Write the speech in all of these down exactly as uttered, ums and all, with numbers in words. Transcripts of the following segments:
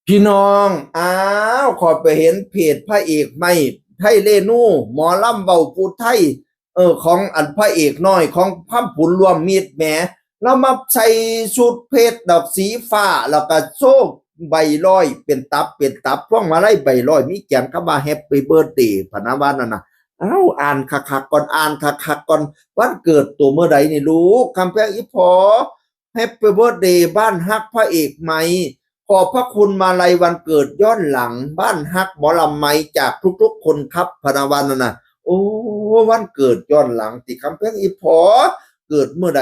พี่น้อง อ้าว ข้อยไปเห็นเพจพระเอกใหม่ ไทยเรนู หมอลำเว้าผู้ไทย เออ ของอันพระเอกน้อยของคำผุนรวมมิตรแหม ลาวมาใส่ชุดเพชรดอกสีฟ้า แล้วก็โชว์ใบร้อย เป็นตับเป็นตับ พวงมาลัยใบร้อย มีเขียนคำว่า Happy Birthday พะนะว่านั่นน่ะ อ้าว อ่านคักๆก่อน อ่านคักๆก่อน วันเกิดตัวเมื่อใดนี่ลูก คำแพงอีพ่อ Happy Birthday บ้านฮักพระเอกใหม่ ขอบพระคุณมาลัยวันเกิดย้อนหลัง บ้านฮักหมอลำใหม่จากทุกๆคนครับ พะนะว่านั่นน่ะ โอ้ วันเกิดย้อนหลังติ คำแพงอีพ่อ เกิดเมื่อใด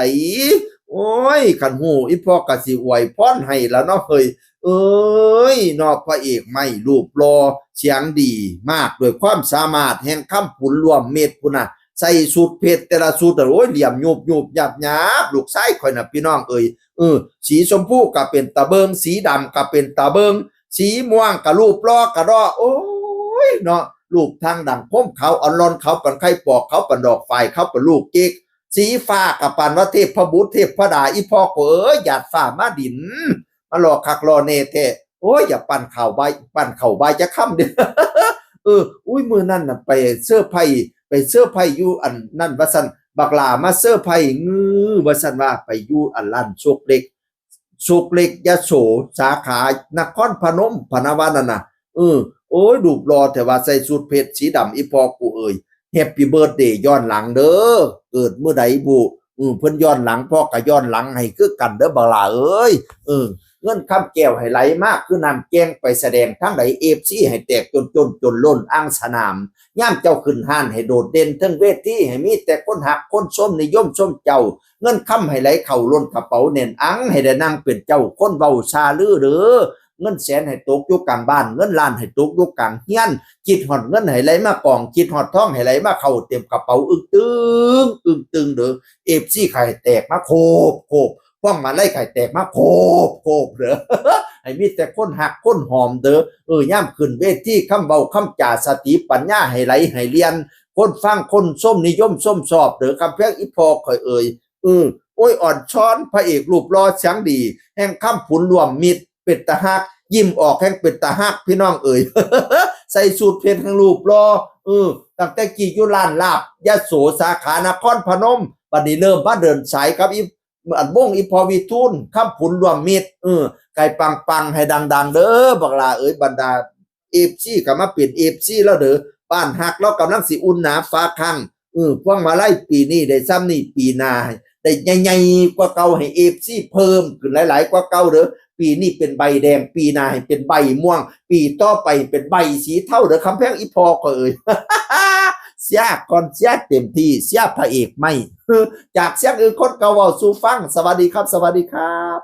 โอ้ย คันฮู้อีพ่อกะสิอวยพรให้ละเนาะเฮ้ย เอ้ย เนาะ พระเอกใหม่รูปหล่อ เสียงดี มากด้วยความสามารถแห่งคำผุนรวมมิตรพุ้นน่ะ ใส่ชุดเพชรแต่ละชุดน่ะ โอ้ย เหลี่ยมยุบยุบยับยับ ลูกชายข้อยน่ะ พี่น้องเอ้ย เออ สีชมพูก็เป็นตาเบิ่ง สีดำก็เป็นตาเบิ่ง สีม่วงก็รูปหล่อกะดอ โอ้ย เนาะ รูปทางดังคมขาวอ่อนหล่อน ขาวปานไข่ปอก ขาวปานดอกฝาย ขาวปานลูกเก๊ก สีฟ้าก็ปานว่าเทพบุตรเทพดา อีพ่อก็เอ้ย หยาดฟ้ามาดิน มาหล่อคักหล่อแน่แท้ โอ้ย อย่าปั่นข่าวใบ ปั่นข่าวใบจะค่ำเด้อ เออ อุ้ย มื้อนั้นน่ะ ไปเซอร์ไพรส์ ไปเซอร์ไพรส์อยู่อันนั่นว่าซั่น บักหล้ามาเซอร์ไพรส์ งื้อ ว่าซั่นว่า ไปอยู่อันร้านโชคเล็ก โชคเล็กยโส สาขานครพนม พะนะว่านั่นน่ะ เออ โอ้ย รูปหล่อแท้ว่า ใส่ชุดเพชรสีดำ อีพ่อกูเอ้ย Happy Birthday ย้อนหลังเด้อ เกิดมื้อใดบุ เออ เพิ่นย้อนหลัง พ่อก็ย้อนหลังให้คือกันเด้อ บักหล้าเอ้ย เออ เงินคำแก้วให้ไหลมาคือน้ำแกง ไปแสดงทางใด เอฟซี ให้แตกจนจนจนล้นอ่างสนาม ยามเจ้าขึ้นฮ้านให้โดดเด่นเทิงเวที ให้มีแต่คนฮักคนชมนิยมชมเจ้า เงินคำให้ไหลเข้าล้นกระเป๋าแน่นอัง ให้ได้นั่งเป็นเจ้าคนเว้าซาลือเด้อ เงินแสนให้ตกอยู่กลางบ้าน เงินล้านให้ตกอยู่กลางเฮือน คิดฮอดเงินให้ไหลมากอง คิดฮอดทองให้ไหลมาเข้าเต็มกระเป๋า อึ้งตึง อึ้งตึงเด้อ เอฟซี ให้แตกมาโคบโคบ พวงมาลัยให้แตกมาโคบโคบเด้อ ให้มีแต่คนฮักคนหอมเด้อ เออ ยามขึ้นเวที คำเว้าคำจา สติปัญญาให้ไหลให้เรียน คนฟังคนชมนิยมชมชอบเด้อ คำแพงอีพ่อข้อยเอ้ย เออ โอ้ย อ่อนช้อน พระเอกรูปหล่อเสียงดี แห่งคำผุนรวมมิตร เป็นตาฮัก ยิ้มออกแห่งเป็นตาฮัก พี่น้องเอ้ย ใส่ชุดเพชรแห่งรูปหล่อ เออ ตั้งแต่กี้อยู่ร้านลาบยโส สาขานครพนม บัดนี้เริ่มมาเดินสายกับอี อันวงอีพ่อวิทูล คำผุนรวมมิตร เออ ให้ปังๆ ให้ดังๆ เด้อ บักหล้าเอ้ย บรรดา เอฟซี ก็มาเป็น เอฟซี แล้วเด้อ บ้านฮักเรากำลังสิอุ่นหนาฟ้าคัง เออ พวงมาลัยปีนี้ได้ส่ำนี้ ปีหน้าให้ได้ใหญ่ๆกว่าเก่า ให้ เอฟซี เพิ่มขึ้นหลายๆกว่าเก่าเด้อ ปีนี้เป็นใบแดง ปีหน้าให้เป็นใบม่วง ปีต่อไปเป็นใบสีเทาเด้อ คำแพงอีพ่อข้อยเอ้ย เชียร์ก่อน เชียร์เต็มที่ เชียร์พระเอกใหม่ จากเสียงอื่นคนเก่าเว้าสู่ฟัง สวัสดีครับ สวัสดีครับ